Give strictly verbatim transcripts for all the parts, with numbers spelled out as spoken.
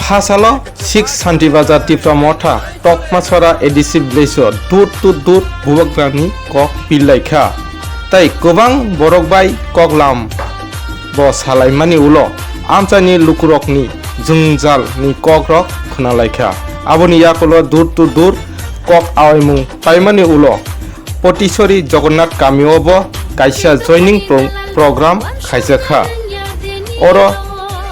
Hasalo six Santi Bazar Tipra Motha Tokmasora A D C village o dur to dur bubagrani kok pillaikha. Tai kwbang borok bai kok lam bo salaimani ulo amchaini lukurokni jwngjal ni kok rok khwnalaikha. Aboni yakulo dur to dur kok awaimung paimani ulo Potisori Jagannath kamio bo kaisa joining pro-, program khaijakha. Oro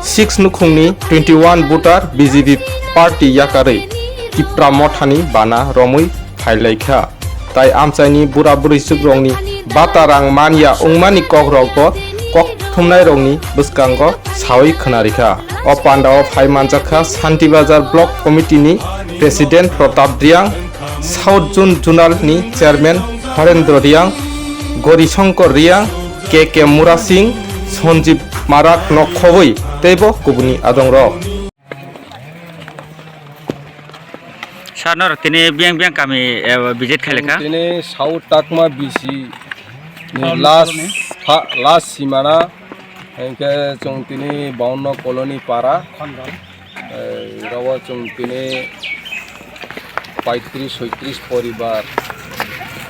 six nukhungni twenty one voter B J P party yakarwi Tipra Mothani bana romwi phailaikha. Tai amchaini bura bwrwichukrokni bata rang manya wngmani kokrokbo kok thumnairokni bwskango sawi khwnarikha. O pandao phai manjakha Santi Bazar Block Committee ni President Pratap Riang, South Zone Zonal ni Chairman Horendra Riang, Gori Shankar Riang, K K Murasing, Sanjib Marak no khobwi teibo kubuni adongrok. Sir, norok tini biyang biyang kami, eh, visit khailakha. Tini South Takma B C ni last pha-, last simana, hingke chwng tini baunno colony para. Eh, oro chwng tini paitris soitris poribar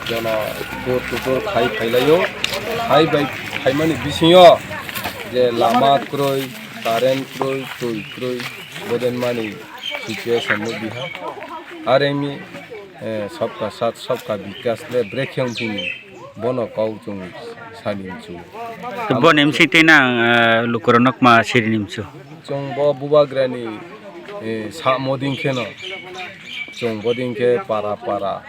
jono door to door khai phailaio. Khai bai phaimani bisingo je lama kwrwi, current kwrwi, twi kwrwi, bodenmani situation nukliha. Aremi, eh, sabka saath sabka vikas le brekhe wngphini. Bono kok chwng sani mchu. To bo nemsi tei nang, eh, lukurok nokma sirini mchu. Chwng bo bubagrani, eh, samo dingkheno chwng bodingkhe para para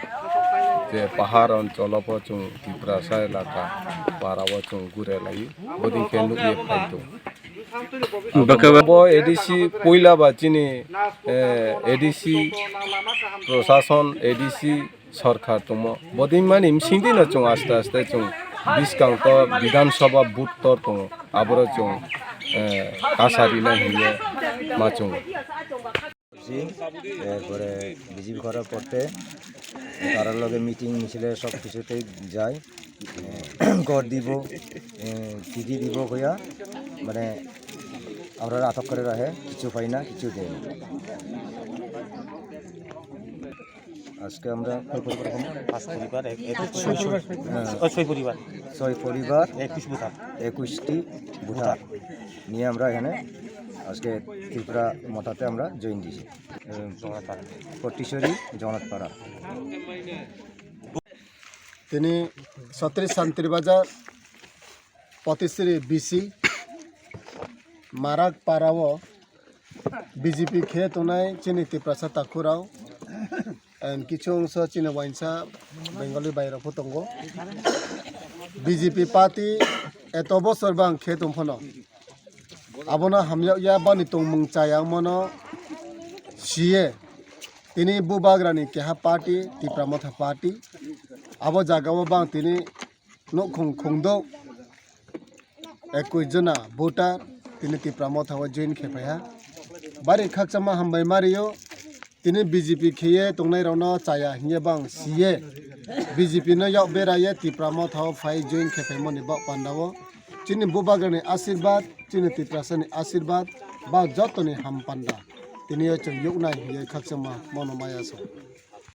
je pahar oncholo pho chwng Tiprasa elaka para o chwng gure lai bodingkhe nukye phaito. Bo A D C puila ba chini, eh, A D C prosason, A D C sorkar tongmo. Bodin mani msingdi no chwng aste aste chwng bwskang to Bidhan Sabha booth tor tongo. Aboro chwng, eh, kasa rina hinye ma chwng. Singh, এরপরে বিজেপি করার পরতে তারার লগে মিটিং মিছিলে সব কিছুতেই যাই। এ, ঘর দিব, এ, চিঠি দিব কইয়া, মানে, আমরা আটক করে রাখে, কিছু পাই না, কিছু দেয় না। আজকে আমরা কয় পরিবার ওখানে? পাঁচ পরিবার, এক, এক, ছয়, ছয়, হ্যাঁ। ও, ছয় পরিবার। ছয় পরিবার। একুশ ভোটার। একুশটি ভোটার নিয়ে আমরা এখানে আজকে ত্রিপুরা মথাতে আমরা জয়েন দিয়েছি। এ, জগন্নাথ পাড়া। পট্টিশ্বরী জগন্নাথ পাড়া। Tini Sotri Santri Bazar, Potisri B C, Marak Parao B J P khe tongnai chini Tiprasa takhurao, and kichu wngsa chini wainsa Bengali bairok pho tongo. B J P party eto bosor bang khe tong phano. Abono hamyakya bani tongmung chaya wngmano siye. Tini bubagrani keha party, Tipra Motha party. Abo jagao bang tini nukhung khungdo ekush jona voter tini Tipra Motha o join khe phaiha. Bari khakchangma hambai mario. Tini B J P kheye tongnairokno chaya hinya bang siye. B J P no yak beraye Tipra Motha o phai join khe phaimani bak pandao. Chini bubagrani asirbad, chini Tiprasani asirbad, ba jotoni ham panda. Tini o chwng yuknai hiye khakchangma mono maya so.